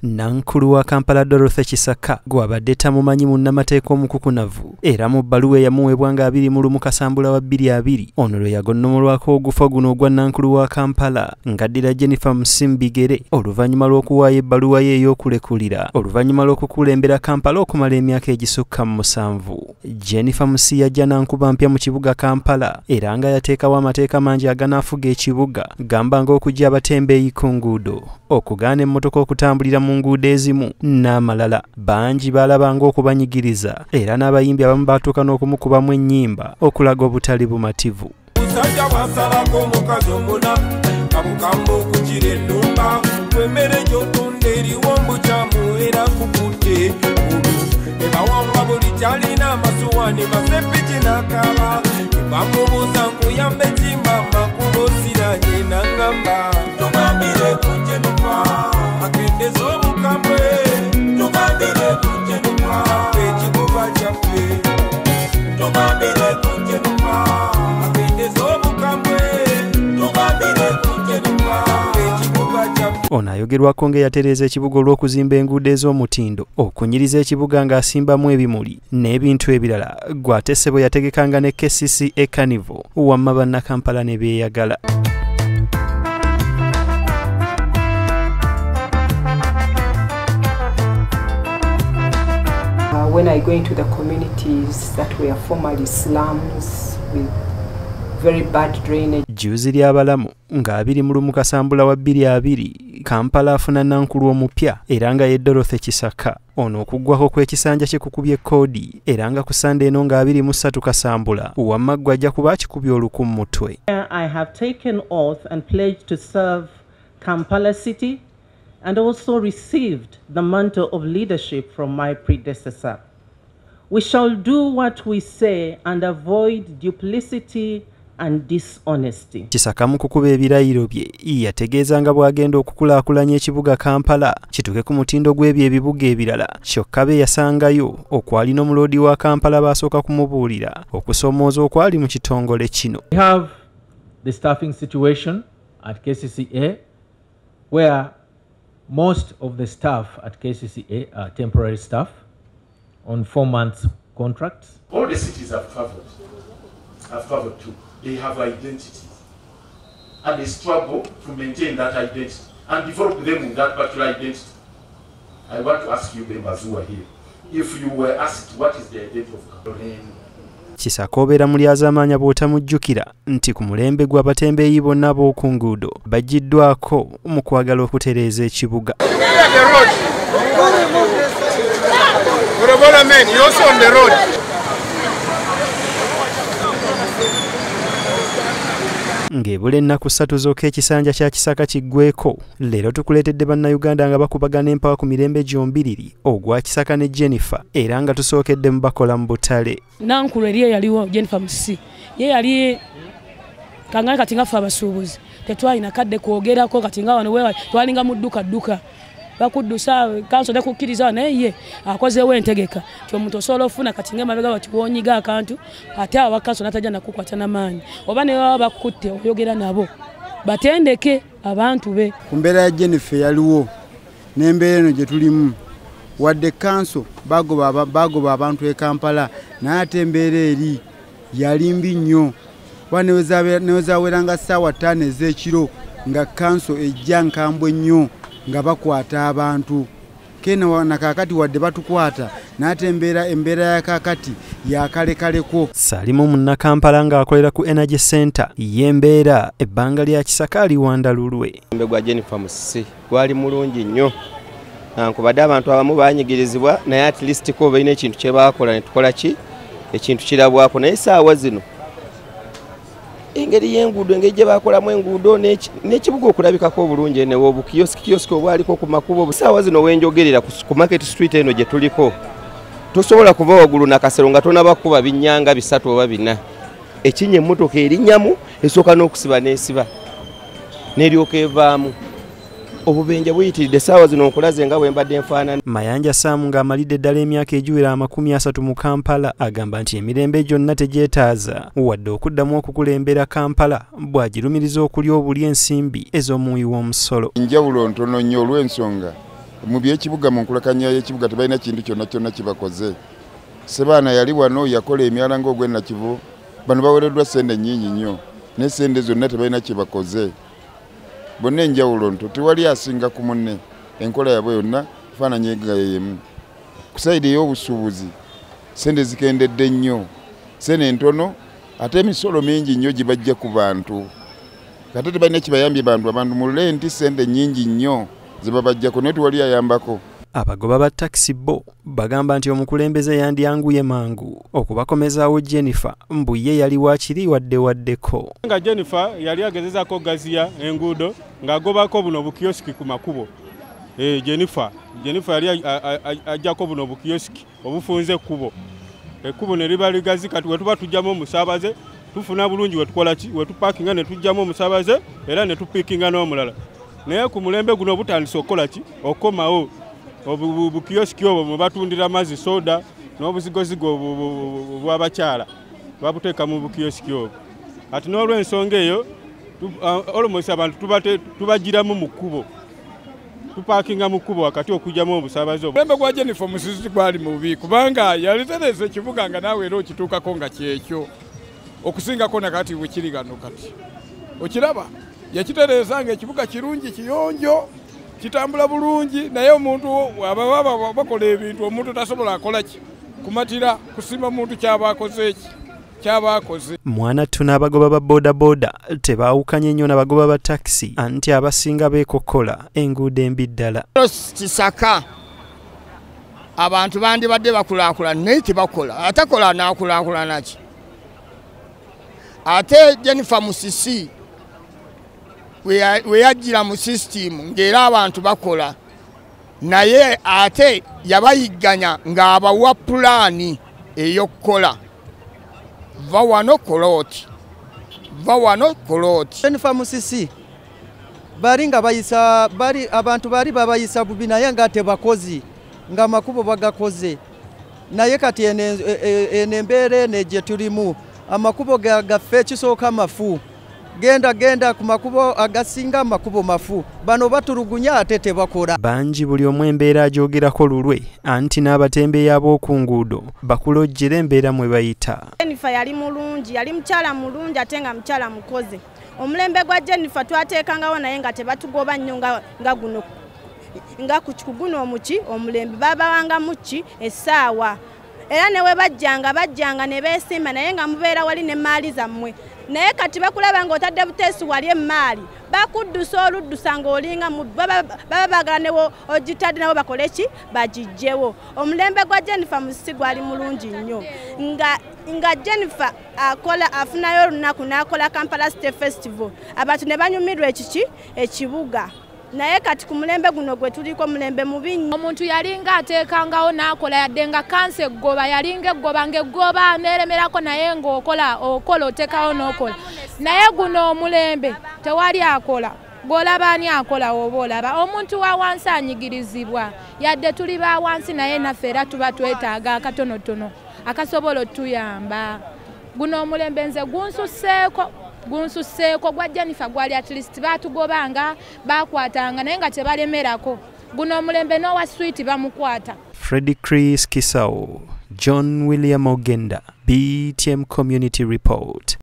Nankulu wa Kampala Dorothy Kisaka gwabadde tamumanyi munnamateeka omukukunavu era mu bbaluwa eyamuweebwa nga 21 Kasambula wa 2020 ono lwe yagonnomolwako ogufa guno ogwa Nankulu wa Kampala ng'addira Jennifer Musimbigere oluvannyuma lw'okuwaayo ebbaluwa ye ey'okulekulira oluvannyuma lw'okukulembera Kampala okumala emyaka egisukka mu 7. Jennifer Musi yajja n'ankuba mpya mu kibuga Kampala era nga yateekawo amateeka mangi aganaafuga ekibuga gamba ng'okuggya abatembeeyi ku nguudo, okugaana emmotoka okutambulira mu nguudo ezimu n'amalala. Bangi baalabanga okubanyigiriza era n'abayimbi abamu baatuuka n'okumukubamu ennyimba okulaga obutali bumativu. Musajja bwasalako omukazi omunafu kabukamba okugira ennumba emmere gy'otunda eriwo mbukyamu era nkukutte ne bawamba buli kyalina amasuwaani basepiki n'akaba ne bamubuuza nkuyambe ki maama kuba osiranye n'angamba tugambire ku Jennifer akendeza obukambwe tugambire ku Jennifer ekibuga kyaffe tugambire ku Jennifer akendeza obukambwe tugambire ku Jennifer ekibuga kyaffe. Ono ayogerwako ng'eyatereeza ekibuga olw'okuzimba enguudo ez'omutindo, okunyiriza ekibuga ng'asimbamu ebimuli n'ebintu ebirala. Gw'ate ssebo yategekanga ne KCCA Carnival wamma bannakampala ne beeyagala. When I go into the communities that were formerly slums with very bad drainage. Juzi ly'abalamu nga 21 Kasambula wa 2020 Kampala afuna Nankulu omupya era nga ye Dorothy Kisaka. Ono okuggwako kw'ekisanja kye kukubye kkoodi era nga ku Sande eno nga 23 Kasambula wamma ggwe ajja kuba akikubye oluku mu mutwe. I have taken oath and pledged to serve Kampala City and also received the mantle of leadership from my predecessor. We shall do what we say and avoid duplicity and dishonesty. Kisaka mu kukuba ebirayiro bye yategeeza nga bw'agenda okukulaakulanya ekibuga Kampala kituuke ku mutindo gw'ebyo ebibuga ebirala. Kyokka be yasangayo okwali n'omuloodi wa Kampala baasooka kumubuulira okusoomooza okwali mu kitongole kino. We have the staffing situation at KCCA where most of the staff at KCCA are temporary staff on 4 months contracts. All the cities I've traveled to, they have identities and they struggle to maintain that identity and develop them with that particular identity. I want to ask you members who are here, if you were asked what is the identity of Kampala? Kisaka obeera mulyazaamaanya bw'otamujjukira nti ku mulembe gw'abatembeeyi bonna ab'oku nguudo baggiddwako mu kwagala okutereeza ekibuga. Ng'ebula ennaku 3 zokka ekisanja kya Kisaka kiggweko, leero tukuleetedde bannayuganda nga bakubagana empawa ku mirembe gyombiriri ogwa Kisaka ne Jennifer era nga tusookedde mu bakola mu butale. Nankulu eri eyaliwo Jennifer Musi ye yali kangana kati nga ffe abasuubuzi tetwalina kadde kwogerako kati nga wano weewali twalinga mu dduka dduka bakuddusa kanso tekukkiriza naye ye akozeewo entegeka nti omuntu osobola ofuna kati ng'emabega bati wonyiga akantu ate awa kanso n'atajja nakukwata n'amaanyi oba ne baba bakutte oyogera nabo batendeke abantu be. Ku mbeera ya Jennifer yaliwo n'embeera eno gye tulimu wadde kanso bagoba abantu e Kampala naye ate embeera eri yali mbi nnyo kuba ne we zaaweranga ssaawa 5 ez'ekiro nga kanso ejja nkambwe nnyo nga bakwata abantu. Kena na kaakati wadde batukwata n'ate embeera ya kaakati yakalekaleko. Salimu munnakampala ng'akolera ku Energy Center y'embeera ebbanga lya Kisaka aliwanda lulwe. Omulembe gwa Jennifer Musisi gwali mulungi nnyo nankubadde abantu abamu banyigirizibwa naye at least ko balina ekintu kye baakola ne tukola ki ekintu kirabwako naye essaawa zino engeri y'enguudo engeri gye bakolamu enguudo n'ekibuga okulabikako obulungi enewo obukiyosiki obwaliko ku makubo. Essaawa zino wenjogerera ku Market Street eno gye tuliko tosobola kuva waggulu Nakasero nga tonabakuba binnyanga 3 oba 4. Ekinnya emmotoka erinnyamu esooka n'okusiba n'esiba n'eryoka evaamu. Obubenje buyitiridde essaawa zino nkulaze nga bwe mbadde nfaanana. Mayanja Sam ng'amalidde ddala emyaka egiwera 30 mu Kampala agamba nti emirembe gyonna tegyetaaza wadde okuddamu okukulembera Kampala bw'agirumiriza okulya obuli ensimbi ez'omuwi w'omusolo. Enjawulo ntono nnyo olw'ensonga Mu by'ekibuga mu nkulakanya y'ekibuga tebalina kintu kyonna kyonna kibakoze. Sebaana yali wano yakola emyala ng'ogwe Nakivu, bano baweereddwa ssente nnyingi nnyo, ne ssente zonna tebalina kye bakoze. Bonna enjawulo nto, tewali asinga ku munne, enkola yaabwe yonna efaananye nga y'emu. Ku side ey'obusuubuzi ssente zikendedde nnyo, ssente ntono, ate emisolo mingi nnyo gye bajja ku bantu. Ate tebalina kibayambye bantu, abantu mu rent ssente nnyingi nnyo ze babajjako, naye tewali ayambako. Abagoba ba takisi bo bagamba nti omukulembeze yandyanguye mangu okubakomezaawo Jennifer, mbu ye yali waakiri wadde waddeko. Nga Jennifer yali agezezaako okugaziya enguudo ng'agobako buno bukiyosiki ku makubo. Jennifer yali ajjako buno bukiyosiki obufunze ekkubo, ekkubo ne liba ligazi. Kati we tuba tujjamu omusaabaze tufuna bulungi wetukola ki, wetupakinga ne tujjamu omusaabaze era ne tupiikinga n'omulala. Naye ku mulembe guno butandise okukola ki, okukomawo obukiyosiki obwo mwe batundira amazzi, soda n'obuzigozigo bw'abakyala babuteeka mu bukiyosiki obwo. Ati n'olw'ensonga eyo almost abantu tubagiramu mu kkubo, tupakinga mu kkubo wakati okugyamu obusaabaze obwo. Omulembe gwa Jennifer Musisi gwali mubi kubanga yalitereeza ekibuga nga naawe era okituukako nga kyekyo okusingako nakati bwe kiri gano. Kati okiraba yakitereeza nga ekibuga kirungi, kiyonjo, kitambula bulungi, naye omuntu ababa bakola ebintu omuntu tasobola akola ki kumatira kusimba muntu kyaba akoze eki kyaba akoze. Mwana ttu n'abagoba ba boodabooda tebaawukanye nnyo n'abagoba ba takisi, anti abasinga beekokkola enguudo embi ddala. Kisaka abantu bandibadde bakulaakulana naye tebakola, atakola n'akulaakulana ki? Ate Jennifer Musisi we yajjira mu sisitimu ng'era abantu bakola, naye ate yabayigganya ng'abawa pulaani ey'okukola, va wano kola oti, va wano kola oti. Jennifer Musisi bali nga bayisa bali abantu bali babayisa bubi, naye nga tebakozi nga amakubo bagakoze. Naye kati eno embeera eno gye tulimu, amakubo gaffe ekisooka mafu, genda genda ku makubo agasinga amakubo mafu, bano batulugunya ate tebakola. Bangi buli omu embeera agyogerako lulwe, anti n'abatembeeyi ab'oku nguudo bakulojjera embeera mwe bayita. Jennifer yali mulungi, yali mukyala mulungi ate nga mukyala mukozi. Omulembe gwa Jennifer twateekangawo naye nga tebatugoba nnyo nga guno nga ku guno omuki omulembe babawanga muki essaawa, era ne we bajjanga ne beesimba, naye nga mubeera wali n'emmaali zammwe. Naye kati bakulaba ng'otadde buteesi wali emmaali, bakuddusa oluddusa ng'olinga baba baagala ne ogitadde nabo bakole ki, bagijjewo. Omulembe gwa Jennifer Musisi gwali mulungi nnyo, nga Jennifer akola afunayo olunaku n'akola Kampala City Festival, abantu ne banyumirwa ekiki ekibuga. Naye kati ku mulembe guno gwe tuliko mulembe mubi nnyo. Omuntu yalinga ateekangawo n'akola, yadde nga kansa eggoba, yalinga eggoba ng'eggoba neeremerako, naye ng'okola okola oteekawo n'okola. Naye guno omulembe tewali akola, gw'olaba ani akola oba olaba omuntu wa wansi anyigirizibwa. Yadde tuli ba wansi naye naffe era tuba twetaaga akatonotono akasobola otuyamba. Guno omulembe nze gunsusseeko gwa Jennifer gwali at least baatugobanga bakwatanga naye nga tebalemerako. Guno omulembe n'owa swiiti bamukwata. Freddy Chris Kisao, John William Ogenda, BTM Community Report.